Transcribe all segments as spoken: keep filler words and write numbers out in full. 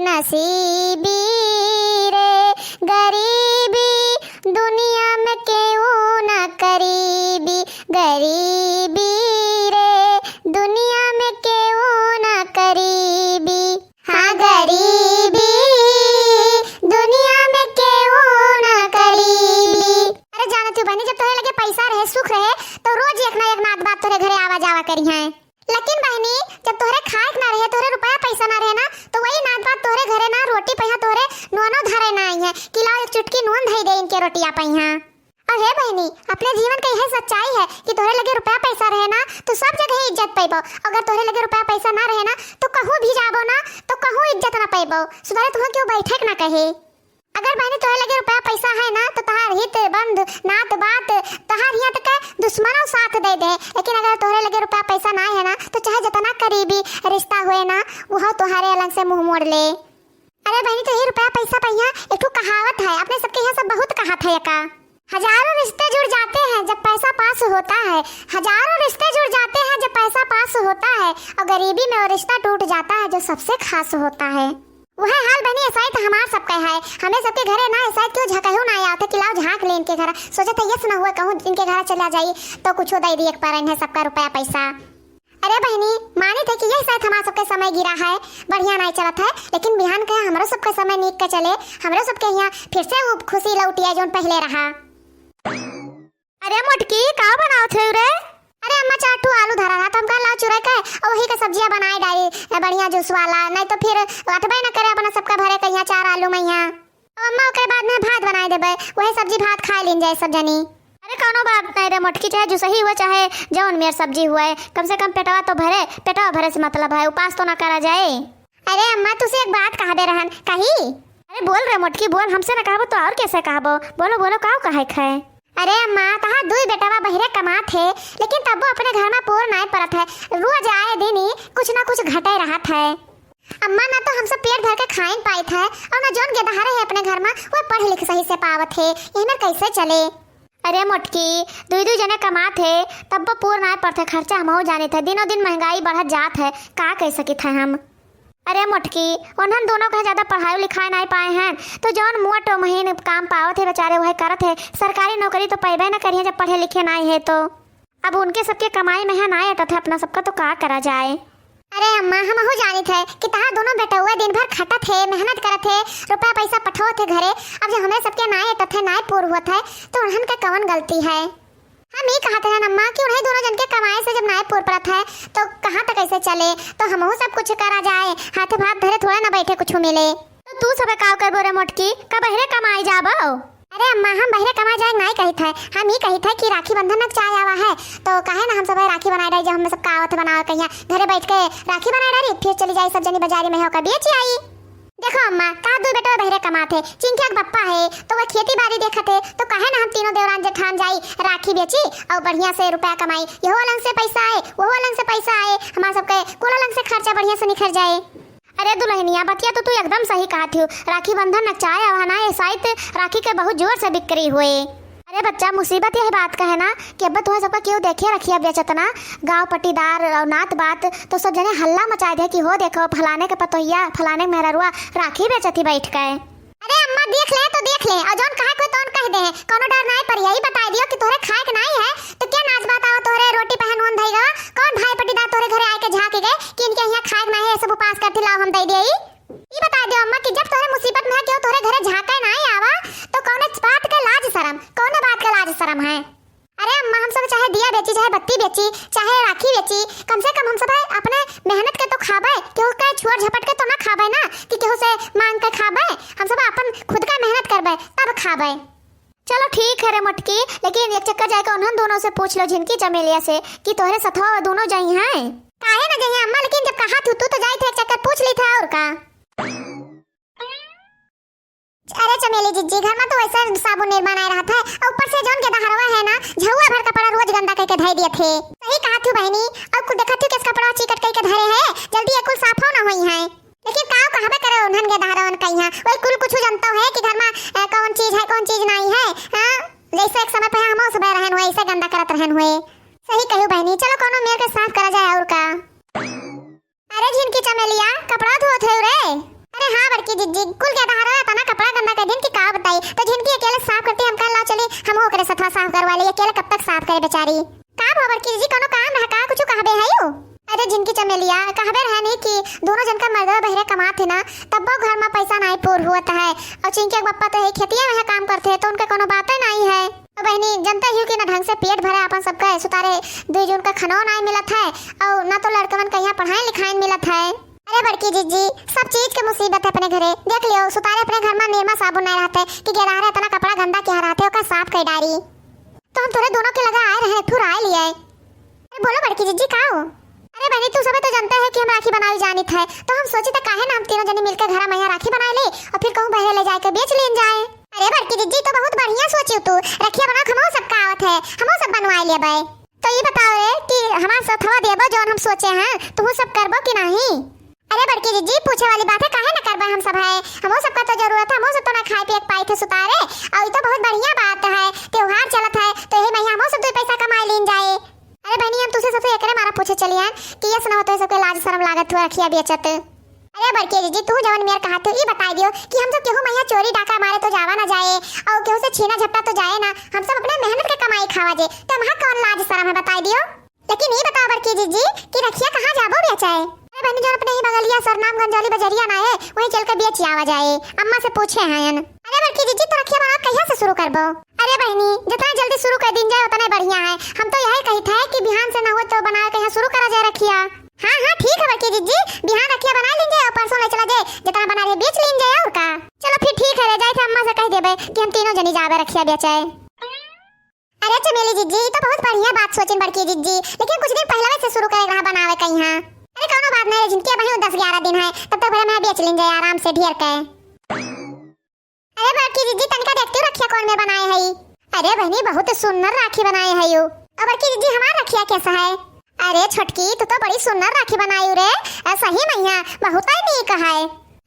नसीबी रे गरीबी, दुनिया में केहू ना करीबी। गरीबी रे दुनिया में केहू ना करीबी। हाँ गरीबी, दुनिया में केहू ना करीबी। अरे जानत हू बहिनी, जब तोहरे लगे पैसा रहे, सुख रहे, तो रोज एक ना एक नात बात तोहरे घरे आवा जावा करिहैं। लेकिन बहिनी, जब तोहरे खाए के ना रहे, तोहरे रुपया पैसा ना रहे ना, तो वही नात बात तोहरे घरे ना रोटी पइहाँ, तोहरे नूनो धरे ना अइहैं कि लाओ एक चुटकी नून धई दे इनके रोटिया पइहाँ। और हे बहिनी, अपने जीवन के यही सच्चाई है कि तोहरे लगे रुपया पैसा रहे ना, तो सब जगह इज्जत पइबो। अगर तोहरे लगे रुपया पैसा ना रहे ना, तो कहूँ भी जाबो ना, तो कहूँ इज्जत ना पइबो। सुधारे तुहाँ केहू बैठे के ना कहे। अगर बहिनी तोहरे लगे रुपया पैसा है ना, तो तहार हित बंध, नात बात, तहार हियाँ तक के दुश्मनो साथ दे दे। लेकिन अगर तोहरे लगे रुपया पैसा ना है ना, तो चाहे जितना करीबी रिश्ता हुए ना, वह तोहरे अलग से मुँह मोड़ ले। अरे बहिनी, तो यही रुपया पैसा पइहाँ एक ठो कहावत है, अपने सबके यहाँ सब बहुत कहात है एका। हजारों रिश्ते जुड़ जाते हैं जब पैसा पास होता है, हजारों रिश्ते जुड़ जाते हैं जब पैसा पास होता है, और गरीबी में वो रिश्ता टूट जाता है जो सबसे खास होता है। वह हाल बहिनी ऐसा ही तो हमार सबका है। हमें सबके घरे ना ऐसा ही क्यों झकहू ना आया था कि लाओ झाँक ले इनके घर, सोचत है यस ना हुआ कहूँ इनके घर चला जाई तो कुछ दे दिए पर इन्हें सबका रुपया पैसा। अरे बहिनी, मानित है कि यही शायद हमार सबके समय गिरा है, बढ़िया नाई चलत है, लेकिन बिहान के हमरो सबके समय नीक के चले, हमरो सबके यहाँ फिर से वो खुशी लौट आए जौन पहले रहा। अरे मोटकी, का बनावत है रे? अरे अम्मा, चार ठो आलू धरा रहा, तो हम कहा लाओ चुरा के और वही का सब्जिया बनाए डाली, बढ़िया जूस वाला, नहीं तो फिर अटबे न करे अपना सबका भरे के यहाँ चार आलू में यहाँ। अब अम्मा, ओकरे बाद में भात बनाए देबे, वही सब्जी भात खा लीन जाए सब जनी। अरे कौनो बात नहीं रे मोटकी, चाहे जुसही हुए चाहे जौन मेर सब्जी हुए, कम से कम पेटवा तो भरे, पेटवा भरे से मतलब है, उपास तो ना करा जाए। अरे अम्मा, तुसे एक बात कहबे रहन, कही? अरे बोल रे मोटकी बोल, हमसे ना कहबो तो और कैसे कहबो? बोलो बोलो, का कहे खे? अरे अम्मा, तहार दुई बेटवा बहिरे कमात है, लेकिन तब्बो अपने घर में पूर नाय परत है, रोज आए दिन ही कुछ ना कुछ घटे रहत है। अम्मा, ना तो हम सब पेट भर के खाइन पाइत है और ना जौन गेदहारे है अपने घर में, वो पढ़ लिख सही से पावत है, यही में कैसे चले? अरे मोटकी, दुई दुई जने कमात है, तब्बो पूर नाय परत है खर्चा, हमहू जानित है, दिनों दिन महंगाई बढ़त जात है, का कह सकित है हम? अरे मोटकी, उन्हन दोनों कहे ज्यादा पढ़ाई लिखाई नाय पाए हैं, तो जौन मोट महीन काम पावत है बेचारे वह करत है, सरकारी नौकरी तो पैबे न करिए जब पढ़े लिखे नाय है तो। अब उनके सबके कमाई में है नाय अटत है अपना सबका, तो का करा जाए? अरे अम्मा, हमहू जानित है कि तहार दोनों बेटउआ दिन भर खटत है, मेहनत करत है, रुपया पैसा पठावत है घरे। अब जब हमरे सबके नाय अटत है, नाय पूर होत है, तो उन्हन का कवन गलती है? हम ई कहत रहन अम्मा कि उन्हीं दोनों जन के कमाए से जब नाय पूर परत है, तो कहाँ तक ऐसे चले? तो हमहू सब कुछ करा जाए, हाथे भात धरे थोड़े ना बैठे कुछ मिले। तो तू सबे का करबो रे मोटकी, का बहिरे कमाई जाबो? अरे अम्मा, हम बहिरे कमाए जाए नाय कहित है, हम ई कहित है कि राखी बंधन नक चाहे आवा है, तो काहे ना हम सब राखी बनाए डाई, जब हम सब का आवत बनावे कहिया घरे बैठ के राखी बनाए डारी, फिर चली जाई सब जनी बाजारी में होकर बेच आई। देखो अम्मा, का दू बेटवा बहिरे कमात है, चिंकिया के बप्पा है, तो वह खेती बाड़ी देखत है, तो काहे ना हम तीनों देवरान जेठान जाई, राखी बेची और बढ़िया से रुपया कमाई, यहो अलंग से पैसा आए, वहो अलंग से पैसा आए, हमार सबके कुल अलंग से खर्चा बढ़िया से निखर जाए। अरे दुल्हनिया, बतिया तो तू एकदम सही कहत हू, राखी बंधन नक चाहे आवा ना, ये साइत राखी के बहुत जोर से बिक्री हुए। अरे बच्चा, मुसीबत यही बात का है ना कि अब तुहा सबका केहू देखे रखिया बेचत ना, गाँव पट्टीदार और नात बात, तो सब जने हल्ला मचा दे कि हो देखो फलाने के पतोहिया, फलाने के मेहररुआ राखी बेचत ही बैठ के। अरे अम्मा, देख ले तो देख ले, और जौन कहे को तौन कह दे, कौनो डर नाय पड़ी है। ई बताई दियो कि तोहरे खाए के नाय है, तो क्या नाच बात आवा तोहरे रोटी पे नून धई गवा? कौन भाई पट्टीदार तोहरे घरे आए के झाँके गए कि इनके यहाँ खाए के नाय है, सब उपास करती, लाओ हम दे दिए? ई बता दियो अम्मा कि जब तोहरे मुसीबत में है, केहू तोहरे घरे झाँके नाय आवा, तो कौने बात का लाज शरम, कौने बात का लाज शरम है? अरे अम्मा, हम सब चाहे दिया बेची, चाहे बत्ती बेची, चाहे राखी बेची, कम से कम हम सब अपने मेहनत के तो खाबे, केहू के छोड़ झपट के तो ना खाबे ना कि केहू से मांग के खाबे। हम सब अपन खुद का मेहनत करबे तब खाबे। चलो ठीक है रे मोटकी, लेकिन एक चक्कर जाके उन्हन दोनों से पूछ लो, झिनकी चमेलिया से, कि तोहरे सथवा दोनों जाई हैं। काहे ना जाई हैं अम्मा, लेकिन जब कहा थू तू तो जाई थे, एक चक्कर पूछ ली था और का। अरे चमेली जिज्जी, घर में तो वैसे साबुन निर्मा नाय रहत है, और ऊपर से जौन गेदहरवा है ना, झउआ भर कपड़ा रोज गंदा करके धई दिए थे। सही कहा थू बहिनी, और कुल देखा थू किस कपड़ा चीकट करके धरे है, जल्दी ये कुल साफो ना होई है। लेकिन काव कहबे करे उन्हन गेदहरवन कहिया, वही कुल कुछ जनता है कि घर में, अ, कौन चीज है, कौन चीज नाई है, हाँ? जैसे एक समय पे हम सब रहन हुए, ऐसे गंदा करत रहन हुए। सही कहू बहिनी, चलो कौनो मेर के साफ करा जाए और का। अरे झिनकी चमेलिया, कपड़ा धोत है रे? अरे हाँ बड़की जिज्जी, कुल के अधार रहता ना कपड़ा गंदा कर दिन कि का बताई, तो झिनकी अकेले साफ करती, हम कहा लाओ चली, हम ओकरे सथवा साफ करवा ले, अकेले कब तक साफ करे बेचारी। का भवा बड़की जिज्जी, कोनो काम रहा का, कुछ कहबे है यू? अरे झिनकी चमेलिया, कहबे रहे नहीं कि दोनों जन का मर्दवा बहरे कमात है ना, तब्बो घर में पैसा नहीं पूर हुआ है, और चिंकी के पप्पा तो है खेतिया में काम करते हैं, तो उनके कोनो बातें नहीं है। ओ बहिनी, जनते ही हो कि ना ढंग से पेट भरे आपन सबका, सुतारे दुई जून का खनो नाई मिलत है, और ना तो लड़कवन का यहाँ पढ़ाई लिखाई मिलत है। अरे बड़की जिज्जी, सब चीज के मुसीबत है अपने घरे। देख लियो, सुतारे अपने घर में निरमा साबुन नहीं रहते कि गेदारे इतना कपड़ा गंदा किया रहते, ओका साफ कर डारी। तो हम तोरे दोनों के लगा आए रहे, एक ठो राय लिए। अरे बोलो बड़की जिज्जी, का हो? अरे बहनी, तू सबे तो जनते है कि हम राखी बनावे जानित है, तो हम सोची त काहे ना हम तीनों जनी मिलके घर में यहाँ राखी बनाए ले और फिर कहूँ बहरे ले जाके बेच लीन जाए। अरे बड़की जिज्जी, तो बहुत बढ़िया सोची तू, रखिया बनाओ, हमहू सब का आवत है, हमहू सब बनवाए लेबे। तो ये बताओ रे कि हमार सथवा देबो जौन हम सोचे हैं, तू सब करबो कि नहीं? अरे बड़की जिज्जी, पूछे वाली बात है, काहे न करबे हम सब है, हमहू सबका तो जरूरत है, हमहू सब तो ना खाए पिए के पाई थे सुतारे, और ये तो बहुत बढ़िया बात है, त्योहार चलत है, तो यही महीना हमहू सब दो पैसा कमाए लीन जाए। अरे बहनी, हम तुझसे सबसे एकरे मारा पूछे चलियन कि यस न होते सबके लाज शर्म लागत हुआ रखिया बेचत। अरे बड़की जिज्जी, तू जवन मेर कहत हो, ई बताई दियो कि हम सब केहू मइहाँ चोरी डाका मारे तो जावा ना जाए, और केहू से छीना झपटा तो जाए ना, हम सब अपने मेहनत के कमाई खावा जे, तो हमार कौन लाज शर्म है, बताई दियो। लेकिन ई बताओ बड़की जिज्जी कि रखिया कहाँ जाबो बेचाए? अरे बहनी, जौन अपने ही बगलिया सरनामगंज वाली बजरिया ना है, वहीं चल के बेच आवा जाए, अम्मा से पूछे हैं। अरे बड़की जिज्जी, तो रखिया बनाओ कहिया से शुरू करबो? अरे बहनी, जितना जल्दी शुरू कर दीन जाए उतना बढ़िया है। हम तो यही कही थे कि बिहान से ना हो तो बनाए कहिया शुरू करा जाए रखिया। हाँ हाँ ठीक है बड़की जिज्जी, बिहान रखिया बना लीन जाए और परसों ले चला जाए, जितना बना रहे बेच लीन जाए और का। चलो फिर ठीक है, ले जाए थे अम्मा से कह देबे कि हम तीनों जनी जाबे रखिया बेचाए। अरे चमेली जिज्जी, ई तो बहुत बढ़िया बात सोचिन बड़की जिज्जी, लेकिन कुछ दिन पहले से शुरू करे रहा बनावे कहीं। हाँ अरे कौनो बात नहीं रे झिनकी, अबहीं दस ग्यारह दिन है, तब तक भले मैं बेच लीन जाए आराम से ढेर के। अरे बड़की जिज्जी, तनिका देखती हूँ रखिया कौन में बनाए है। अरे बहनी, बहुत सुंदर राखी बनाए है यू। अब बड़की जिज्जी, हमार रखिया कैसा है? अरे छोटकी, तू तो बड़ी सुंदर राखी बनायू रे। अ, सही मइहाँ, बहुत ही नीक है।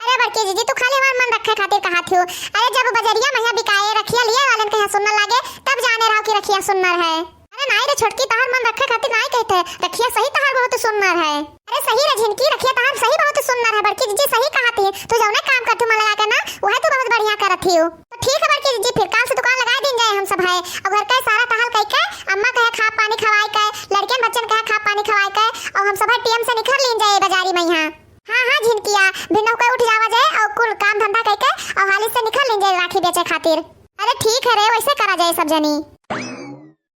अरे बड़की जिज्जी, तू खाली हमार मन रखे खातिर कहत हूँ। अरे जब बजरिया मइहाँ बिकाए रखिया लिए वालन कहाँ सुंदर लागे, तब जाने रहो कि रखिया सुंदर है। अरे नाई रे छोटकी, तहार मन रखे खातिर नाई कहते, रखिया सही तहार बहुत सुंदर है। अरे सही रे झिनकी, रखिया तहार सही बहुत सुंदर है। बड़की जिज्जी सही कहत ही, तू जौने काम करत हू मन लगा के ना, वह तू बहुत बढ़िया करत ही। तो ठीक है बड़की जिज्जी, फिर काल से दुकान लगा दीन जाए हम सब है। और घर का सारा टहल कई के, अम्मा कहे खा पानी खवाए के, लड़कियन बच्चन कहे खा पानी खवाए के, और हम सब है टीएम से निखर लीन जाए बाजारी मइहाँ। हाँ हाँ झिनकिया, भिन्नहू के उठ जावा जाए और कुल काम धंधा कई के और हाली से निखर लीन जाए राखी बेचे खातिर। अरे ठीक है रे, वैसे करा जाए सब जनी।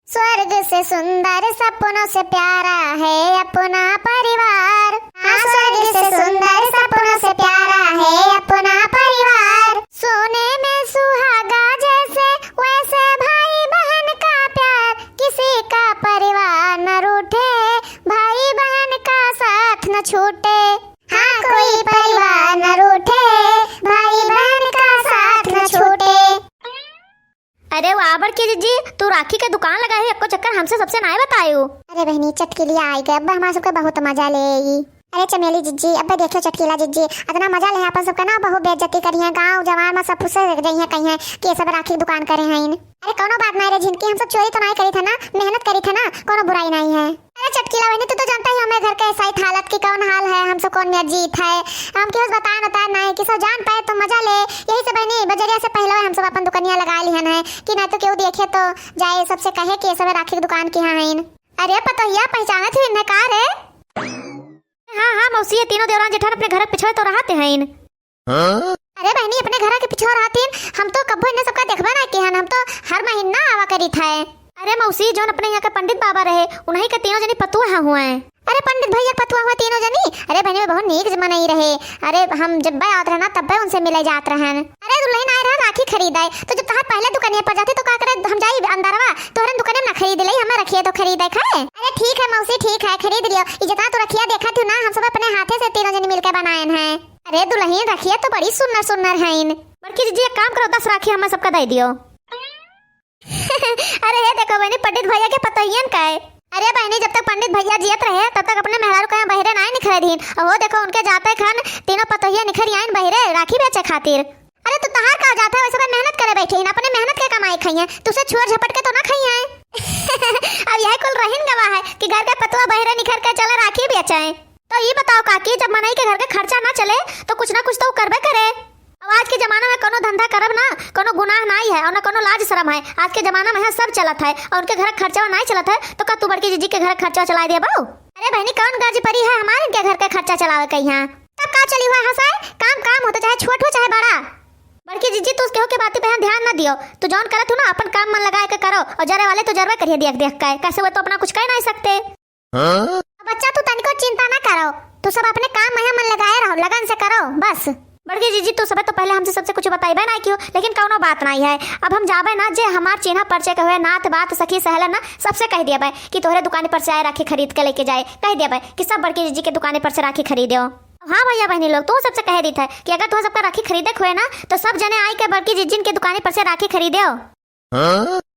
स्वर्ग से सुंदर सपनों से प्यारा है अपना परिवार। हाँ, स्वर्ग से सुंदर सपनों से प्यारा है अपना परिवार। सोने में सुहागा जैसे, वैसे भाई बहन का प्यार। किसी का परिवार न रूठे, भाई बहन का साथ न छूटे। हाँ, कोई परिवार न रूठे, भाई बहन का साथ न छूटे। अरे वाह बड़की जिज्जी, तू राखी के दुकान लगाए है, एको चक्कर हमसे सबसे नाय बतायू। अरे बहनी, चटकीलिया आई गए, अब हमार सबके बहुत मजा ले आई। अरे चमेली जिज्जी, अब देखियो चटकीला जिज्जी, इतना मजा ले अपन सबका ना, बहुत बेइज्जती करी है, गाँव जवार में सब फुसे जइहे कहीं है कि ये सब राखी दुकान करे हैं। अरे कोनो बात नहीं रे झिनकी, हम सब चोरी तो नहीं करी थे ना, मेहनत करी थे ना, कोनो बुराई नहीं है। अरे चटकीला बहनी, तू तो जानता ही हमें घर के ऐसा ही हालत की कौन हाल है, हम सब कौन में जीत है, हम केहू से बताए न उतार नहीं कि सब जान पाए तो मजा ले। यही से बहनी, बजरिया से पहले हम सब अपन दुकनिया लगा लिहन है कि नहीं तो केहू देखे तो जाए, सबसे कहे कि ये सब राखी की दुकान की हाँ हईन। अरे पतोहिया, पहचानत ही इन्हें का रे? हाँ हाँ मौसी, ये तीनों देवरान जेठान अपने घर के पिछवे तो रहते हैं। हाँ? अरे बहनी, अपने घर के पिछवा रहतीन, हम तो कब्बो इन्हें सबका देखबे ना किहन, हम तो हर महीना आवा करी थे। अरे मौसी, जौन अपने यहाँ के पंडित बाबा रहे, उन्हीं के तीनों जनी पतुआ हुए। अरे पंडित भैया के पतुआ हुए तीनों जनी। अरे बहनी, वे बहुत नीक मनई रहे। अरे हम जब आवत रहे ना, तब उनसे मिले जात रहन। अरे दुल्हन आए रहे राखी खरीदाए, तो जब तहार पहले दुकानिया पर जाते तो का करे, हम जाई अंदरवा, तोहरन दुकाने में ना खरीद ले, हमें रखिए तो खरीदे खाए। अरे ठीक है मौसी, ठीक है, खरीद लियो। ई जितना तू रखिया देखा थी ना, हम सब अपने हाथे से तीनों जनी मिलके बनाए हैं। अरे दुल्हन, रखिया तो बड़ी सुन्नर सुन्नर हईन। बड़की जिज्जी, एक काम करो, दस राखी हमें सबका दे दियो। अरे हे देखो बहनी, पंडित भैया के पतोहियन का है। अरे बहनी, जब तक पंडित भैया जियत रहे, तब तक अपने मेहरारू कहीं बहरे नाय निखरे दीन। और वो देखो, उनके जाते खन तीनों पतोहिया निखर आइन बहरे राखी बेचे खातिर। अरे तू तहार का जाता है, वैसे मेहनत करे बैठे हैं, अपने मेहनत के कमाई खाई हैं, तुझसे छुअर झपट के तो ना खाई हैं। अब यह कुल रहीन गवा है कि घर के पतुआ बहरे निखर के चला राखी बेचे। तो ई बताओ काकी, जब मनई के घर के खर्चा ना चले तो कुछ ना कुछ तो उ करबे करे। अब आज के जमाना में कोनो धंधा करब ना, कोनो गुनाह नाई है और ना कोनो लाज शरम है। आज के जमाना में है सब चलत है और उनके घर के खर्चा नाई चलत है तो का तू बड़की जिज्जी के घर के खर्चा चलाए देबो? अरे बहनी, कौन गाजी परी है हमारे इनके घर के खर्चा चलावे के यहाँ? तब का चली हुआ हंसाए, काम काम होता चाहे छोट हो चाहे बड़ा। बड़की जिज्जी, तू उसके हो के बाती पे यहाँ ध्यान ना दियो। तू जौन करत हो ना, अपन काम मन लगाए के करो और जरे वाले तो जरबे करिए देख देख के, कैसे वो तो अपना कुछ कह नहीं सकते। हाँ? बच्चा, तू तनिको चिंता ना करो, तू सब अपने काम में मन लगाए रहो, लगन से करो बस। बड़की जिज्जी, तू सबे तो पहले हमसे सबसे कुछ बताइबे ना कियो, लेकिन कौनो बात नहीं है। अब हम जाबे ना, जे हमार चिन्हा परिचय के हुए, नात बात सखी सहेलन ना, सबसे कह दियाबे कि तोहरे दुकाने पर से आए राखी खरीद के लेके जाए, कह दियाबे कि सब बड़की जिज्जी के दुकाने पर से राखी खरीदो। हाँ भैया बहनी लोग, तू सबसे कह दीत है कि अगर तू सबका राखी खरीदे के हुए ना, तो सब जने आई के बड़की जिज्जिन के दुकाने पर से राखी खरीदो। हाँ?